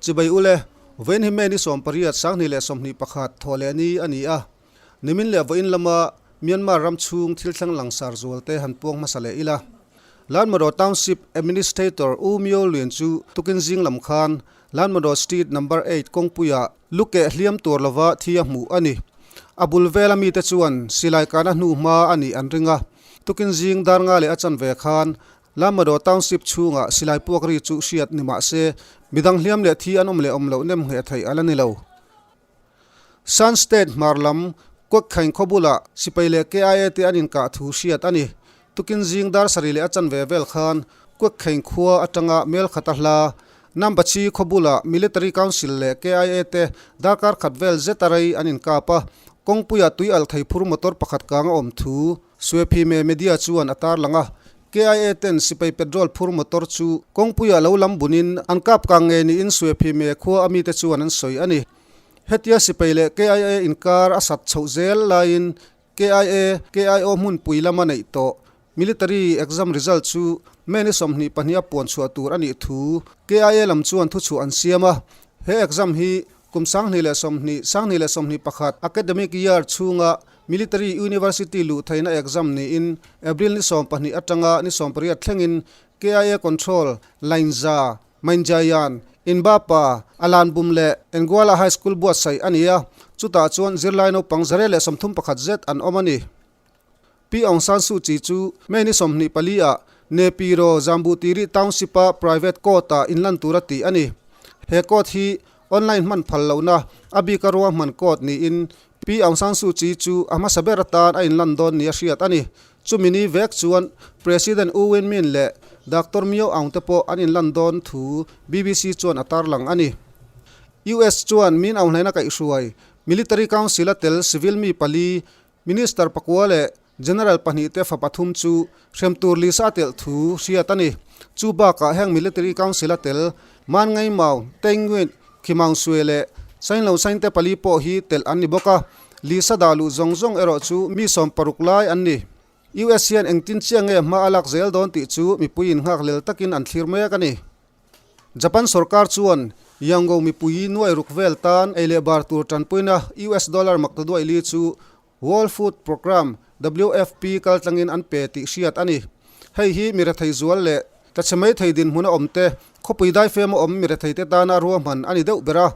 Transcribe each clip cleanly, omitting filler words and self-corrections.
Chibai ule, vawiin hi May ni 18, 2021 thawhleh ni a ni a. Nimin leh vawiin lama Myanmar ram chhung thil thleng langsar zualte han puang hmasa leh ila. Lanmadaw Township Administrator U Myo Lwin chu tukin zing lam khan Lanmadaw Street Number Eight kawngpuiah lukeh hliam tur lova thi a hmuh a ni. A bul vela mite chuan silai kahna hnu hma a nih an ring a. Tukin zing dar nga leh a chanve khan Lanmadaw Township chhungah silai puak ri chu hriat ni mah se midang hliam leh thi an awm leh awm loh nem ngheh theih a la ni lo. Shan State hmar lam Kwekhain khaw bulah sipai leh KIA te an inkah thu hriat a ni. Tukin zing dar sarih leh a chanve vel khan Kwekhain khua atanga mel khata hla Nambachi khaw bulah Military Council leh KIA te darkar khat vel zet a rei an inkap a, kawngpuiah tui alh thei phur motor pakhat kang a awm thu Suephime Media chuan a tarlang a. KIA ten sipai petrol phur motor chu kawngpuiah lo lam bunin an kap kang ngei niin Suephime khua a mite chuan an sawi a ni. Hetia sipai leh KIA inkar a sat chhoh zel laiin KIA, KIO hmunpui lama neih tawh Military exam result chu May ni 22 a puan chhuah tur a nih thu KIA lam chuan thuchhuah an siam a. He exam hi kum 2020, 2021 academic year chhunga Military University luh theihna exam niin April ni 12 atanga ni 18 thlengin KIA Control, Lainza, Mainjayan, Inbapa, Alanbum leh Enguala High School buatsaih a ni a, chutah chuan zirlai naupang 131 zet an awm a ni. Pi Aung San Suu Kyi chu May ni 24 ah Nepiro Zambutiri Township-a private court-ah inlan tura tih a ni. He court hi online hman phal lohna a bika ruahman court niin Pi Aung San Suu Kyi chu a hmasa ber atan a inlan dawn nia hriat a ni. Chumi ni vek chuan President U Win Myint leh Doctor Myo Aung te pawh an inlan dawn thu BBC chuan a tarlang a ni. US chuan Min Aung Hlaing a kaihhruai Military Council a tel civil mi pali, Minister pakua leh General pahnih te fa pathum chu hrem tur lisa a telh thu hriat a ni. Chu bakah heng Military Council a tel Man Ngai Mau, Teng Nguyen, Khi Maung Sue leh Sain Lo Sain te pali pawh hi telh an ni bawk a. Lisa dah luh zawng zawng erawh chu mi 60 lai an ni. US hian engtin chiah nge hma a lak zel dawn tih chu mipuiin nghakhlel takin an thlir mek a ni. Japan sorkar chuan Yangon mipui nuai ruk vel tan ei leh bar tur tanpuina US dollar maktaduaih li chu World Food Programme, WFP, kaltlangin an pe tih hriat a ni. Hei hi mi rethei zual leh tachhe mai thei dinhmuna awmte, khawpui daifema awm mi retheite tana ruahman a ni deuh ber a.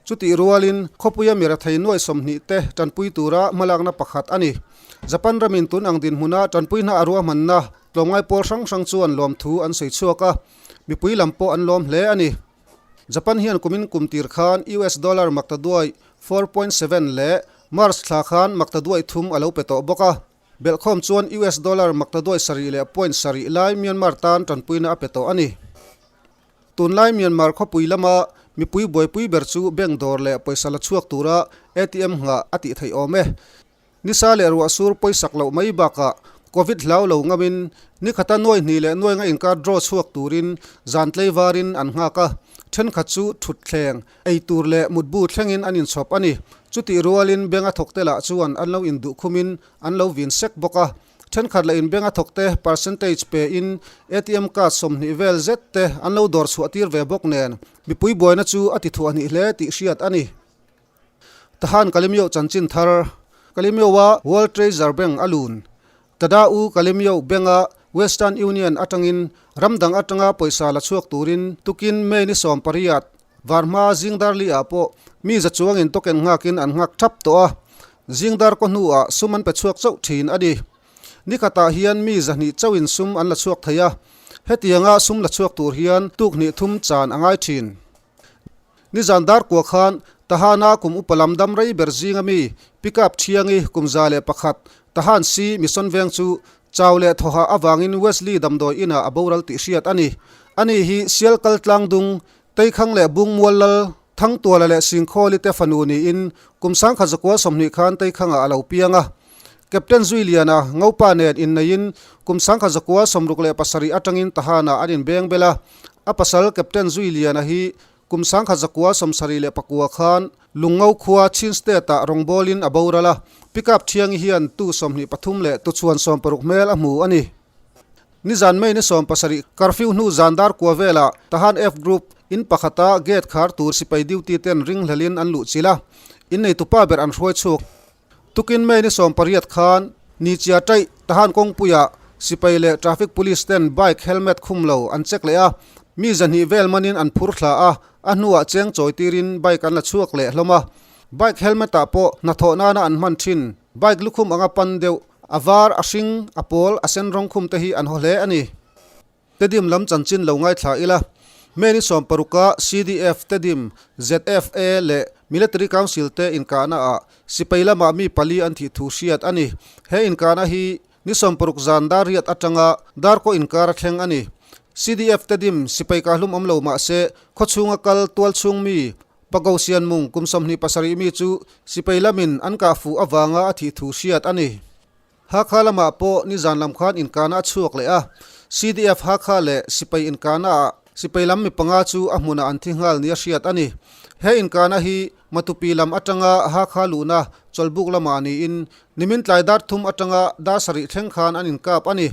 Chutih rualin khawpuia mi rethei nuai 20 te tanpui tura hmalakna pakhat a ni. Japan ramin tun ang dinhmuna tanpui hna a ruahmanna tlawmngai pawl hrang hrang chuan lawmthu an sawi chhuak a, mipui lam pawh an lawm hle a ni. Japan hian kumin kum tir khan US dollar maktaduai 4.7 leh March thla khan maktaduai thum a lo pe tawh bawk a. Belhkhawm chuan US dollar maktaduai sarih leh point sarih lai Myanmar tan tanpuina a pe tawh a ni. Tunlai Myanmar khawpui lama mipui buaipui ber chu bank dawr leh pawisa la chhuak tura ATM nghah a tih theih awm e. Nisa leh ruah sur pawisak loh mai bakah Covid hlau lo ngamin ni khata nuai hnih leh nuai nga inkar draw chhuak turin zan tleivarin an nghak a, thenkhat chu thut thleng, ei tur leh mutbu thlengin an inchhawp a ni. Chutih rualin bank a thawkte lah chuan an lo induh khumin an lo vin sek bawk a. Thenkhat leh in bank a thawkte percentage pein ATM card 20 vel zet te an lo dawr chhuah tir ve bawk nen mipui buaina chu a ti thuah hnih hle tih hriat a ni. Tahan Kalemyo chanchin thar, Kalemyo-a World Treasure Bank a lun. Tada U Kalemyo Bank-a Western Union atangin ram dang atanga pawisa la chhuak turin tukin May ni 18, varhma zingdar li ah pawh mi za chuangin token nghakin an nghak thap tawh a, zingdar kaw hnuah sum an pe chhuak chauh thin a ni. Nikhatah hian mi 200 chauhin sum an la chhuak thei a, hetianga sum la chhuak tur hian tuk hnih thum chan a ngai thin. Nizan dar kua khan Tahana kum upa lam dam rei ber zinga mi pickup thiangi kum 101 Tahan si Mission Veng chu chau leh thawhah avangin Wesley damdawi inah a boral tih hriat a ni. Ani hi Sial kal tlang dung, Teikhang leh Bung Mual Lal, Thangtuala leh Singkhawli te fanu niin kum 1920 khan Teikhangah a lo piang a. Captain Zuiliana Ngopa nen inneiin kum 1967 atangin Tahanah an inbeng bel a. A pasal Captain Zuiliana hi kum 1974 khan Lungngo khua Chin State-ah rawngbawlin a boral a, pickup thiangi hian tu 23 leh tuchhuan 60 hmel a hmu a ni. Nizan May ni 17 curfew hnu zan dar kua velah Tahan F Group. In pakhata gate khar tur sipai duty ten ringhlelin an luh chilh a, inneitupa ber an hruai chhuak. Tukin May ni 18 khan Nichia Taih Tahan kawngpuiah sipai leh traffic police ten bike helmet khum lo an check leh a, mi 200 vel manin an phur thla a, a hnuah cheng chawi tirin bike an la chhuak leh hlawm a. Bike helmet ah pawh hnathawh nana an hman thin bike lukhum anga pan deuh, a var, a hring, a pawl, a sen rawng khum te hi an haw hle a ni. Tedim lam chanchin lo ngaithla ila, May ni 16 a CDF, Tedim, ZFA leh Military Council te inkahna ah sipai lamah mi pali an thih thu hriat a ni. He inkahna hi ni 60 zan dar riat atanga darkaw inkar a thleng a ni. CDF, Tedim sipai kahlum awm lo mahse khawchhunga kal tualchhung mi Pago Sianmung kum 27 mi chu sipai lamin an kah fuh avanga a thih thu hriat a ni. Hakha lamah pawh nizan lam khan inkahna a chhuak leh a, CDF Hakha leh sipai inkahna ah sipai lam mi panga chu a hmunah an thi nghal nia hriat a ni. He inkahna hi Matupi lam atanga Hakha luhna Chawlhbuk lamah niin nimin tlai dar thum atanga dar sarih thleng khan an inkap a ni.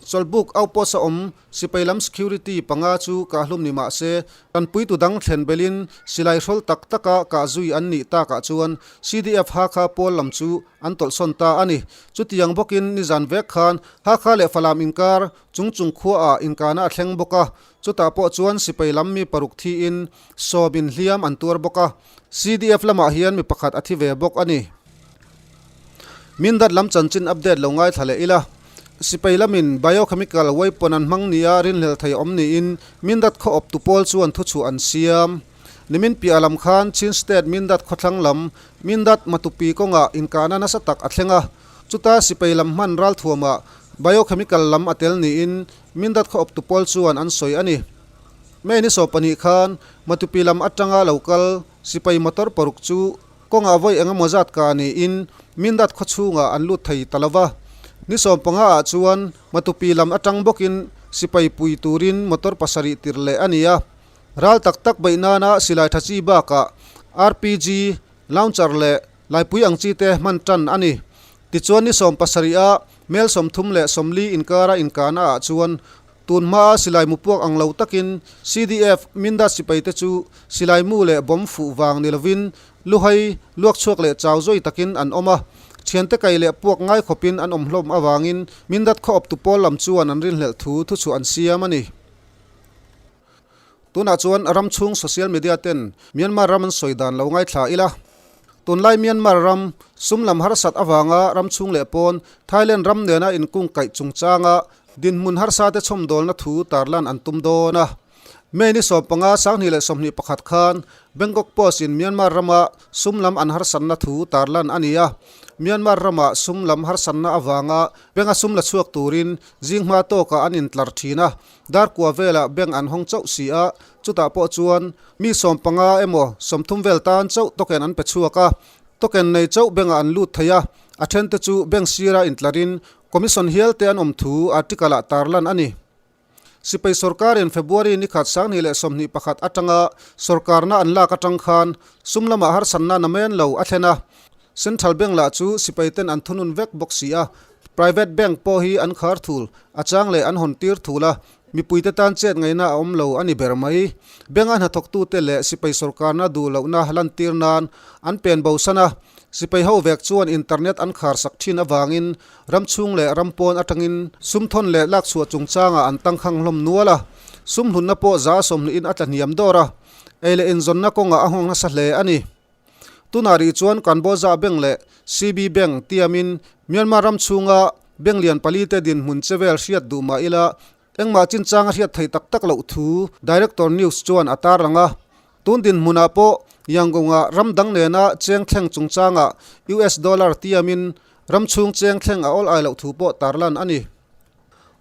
Chawlhbuk outpost a awm sipai lam security panga chu kahhlum ni mah se, tanpuitu dang thlen belin silai hrawl tak taka kah zui an nih takah chuan CDF Hakha pawl lam chu an tawlhsawn ta a ni. Chutiang bawkin nizan vek khan Hakha leh Falam inkar chung chung khuaah inkahna a thleng bawk a, chutah pawh chuan sipai lam mi paruk thiin sawmin hliam an tuar bawk a, CDF lamah hian mi pakhat a thi ve bawk a ni. Mindat lam chanchin update lo ngaithla leh ila, sipai lamin biochemical weapon an hmang nia rinhlelh thei awm niin Mindat khaw awptu pawl chuan thuchhuah an siam. Nimin piah lam khan Chin State Mindat khawthlang lam Mindat Matupi kawngah inkahna nasa tak a thleng a, chuta sipai lam hman ralthuamah biochemical lam a tel niin Mindat khaw awptu pawl chuan an sawi a ni. May ni 12 khan Matupi lam atanga lo kal sipai motor paruk chu kawngah vawi eng emaw zat ka niin Mindat khaw chhungah an lut thei ta lo va. Ni 15 ah chuan Matupi lam atang bawkin sipai pui turin motor pasarih tir leh a ni a. Ral tak tak beih nana silai tha chi bakah RPG, launcher leh laipui ang chi te hman tan a ni. Tichuan ni 17 a mel 30 40 inkara inkahna ah chuan Tun hmaa silai mu puak ang lo takin CDF Mindat sipaite chu silai mu leh bomb fuh vang ni lovin luhai, luakchhuak leh chau zawi takin an awm a. Thiante kai leh puak ngai khawpin an awm hlawm avangin Mindat khaw awptu pawl lam chuan an rinhlelh thu thuchhuah an siam a ni. Tunah chuan ram chhung social media ten Myanmar ram an sawi dan lo ngaithla ila. Tunlai Myanmar ram sum lam harsat avanga ram chhung leh pawn Thailand ram nena inkungkaih chungchanga dinhmun harsate chhawmdawlna thu tarlan an tum dawn a. May ni 15 2021 khan Bangkok Post in Myanmar rama sum lam an harsatna thu tarlan a ni a. Myanmar rama sum lam harsatna avanga benga sum la chhuak turin zinghma tawkah an intlar thin a. Darkua velah bank an hawng chauh si a, chutah pawh chuan mi 15 emaw 30 vel tan chauh token an pe chhuak a, token nei chauh bank-ah an lut thei a, a thente chu bank sira intlarin commission hial te an awm thu article-ah tarlan a ni. Sipai sorkarin February ni khat 2021 atanga sorkarna an lak atang khan sum lamah harsatna namen lo a thlen a, Central Bank lah chu sipai ten an thunun vek bawk si a, Private Bank pawh hi an khar thul, a chang leh an hawn tir thul a, mipuite tan chet ngaihna a awm lo a ni ber mai. Bank a hnathawktute leh sipai sorkarna duh lohna lantir nan an pen bosan a, sipai ho vek chuan internet an khar sak thin avangin ram chhung leh ram pawn atangin sum thawn leh lakchhuah chungchangah an tangkhang hlawm nual a, sum hlunna pawh 20% in a tla hniam dawr a, ei leh inzawnna kawngah a nghawng nasa hle a ni. Tunah rih chuan Kanbawza Bank leh CB Bank tiamin Myanmar ram chhunga bank lian pali te dinhmun che vel hriat duh mah ila engmah chinchang a hriat theih tak tak loh thu Director News chuan a tarlang a. Tun dinhmunah pawh Yangon-ah ram dang nena cheng thleng chungchangah US dollar tiamin ram chhung cheng thleng a awl ai loh thu pawh tarlan a ni.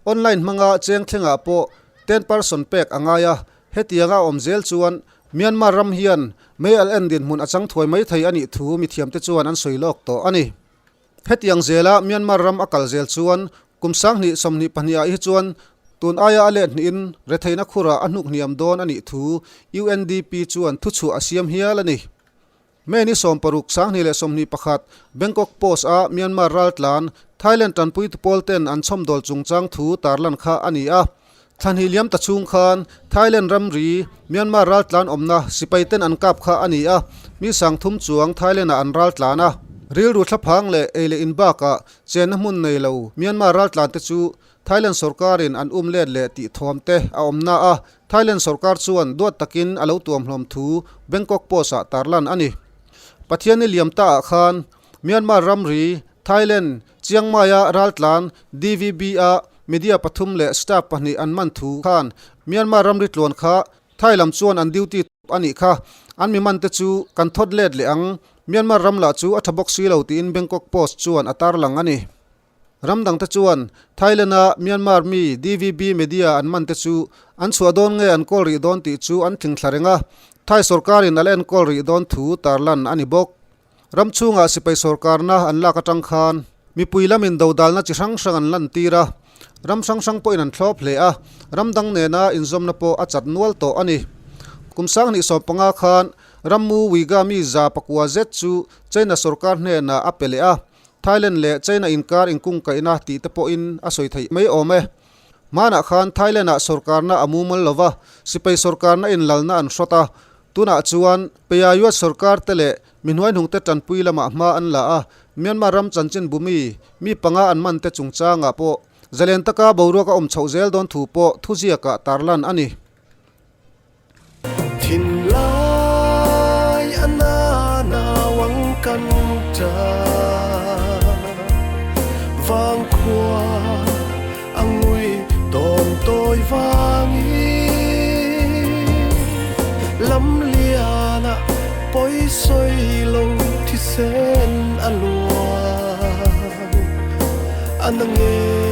Online hmanga cheng thlengah pawh 10% pek a ngai a, hetianga a awm zel chuan Myanmar ram hian mei al en dinhmun a chang thuai mai thei a nih thu mithiamte chuan an sawi lawk tawh a ni. Hetiang zela Myanmar ram a kal zel chuan kum 2022 ah hi chuan tun aia a let hnihin retheihna khurah a hnuk hniam dawn a nih thu UNDP chuan thuchhuah a siam hial a ni. May ni 16, 2021 Bangkok Post a Myanmar raltlan Thailand tanpuitu pawl ten an chhawmdawl chungchang thu tarlan kha a ni a. Thlanhnih liam ta chhung khan Thailand ramri Myanmar raltlan awmna sipai ten an kap kha a ni a, mi sangthum chuang Thailand ah an raltlan a. Rilru thlaphang leh ei leh in bakah chenna hmun nei lo Myanmar raltlan te chu Thailand sorkarin an um let leh tih thawm te a awm na a, Thailand sorkar chuan duat takin a lo tuam hlawm thu Bangkok Post ah tarlan a ni. Pathianni liam ta ah khan Myanmar ramri Thailand Chiang Mai-a raltlan DVB-a media pathum leh staff pahnih an man thu khan Myanmar ramri tluan kha Thai lam chuan an duty a nih kha. An mi man te chu kan thawt let leh ang. Myanmar ram lah chu a tha bawk si lo tiin Bangkok Post chuan a tarlang a ni. Ram dang te chuan Thailand-a Myanmar mi DVB media an man te chu an chhuah dawn nge an kawl rih dawn tih chu an tling thla reng a, Thai sorkarin a la enkawl rih dawn thu tarlan a ni bawk. Ram chhungah sipai sorkarna an lak atang khan mipui lamin dodalna chi hrang hrang an lantir a, ram hrang hrang pawhin an thlawp hle a, ram dang nena inzawmna pawh a chat nual tawh a ni. Kum 2015 khan rammu Uiga mi 109 zet chu China sorkar hnenah a pe leh a, Thailand leh China inkar inkungkaihna tih te pawhin a sawi theih mai awm e. Hmanah khan Thailand-ah sorkarna a mumal lo va, sipai sorkarna inlalna an hrawt a, Tunah chuan Peyayuat sorkar te leh mi hnuaihnungte tanpui lamah hma an la a, Myanmar ram chanchin bumi mi panga an man te chungchangah pawh zalen taka boruak a awm chhoh zel dawn thu pawh thuziakah tarlan a ni. Thinlai a na nau ang kan ta vangkhua a ngui tawn tawi vangin lam liana pawi sawi lo thisen a luang a na nge.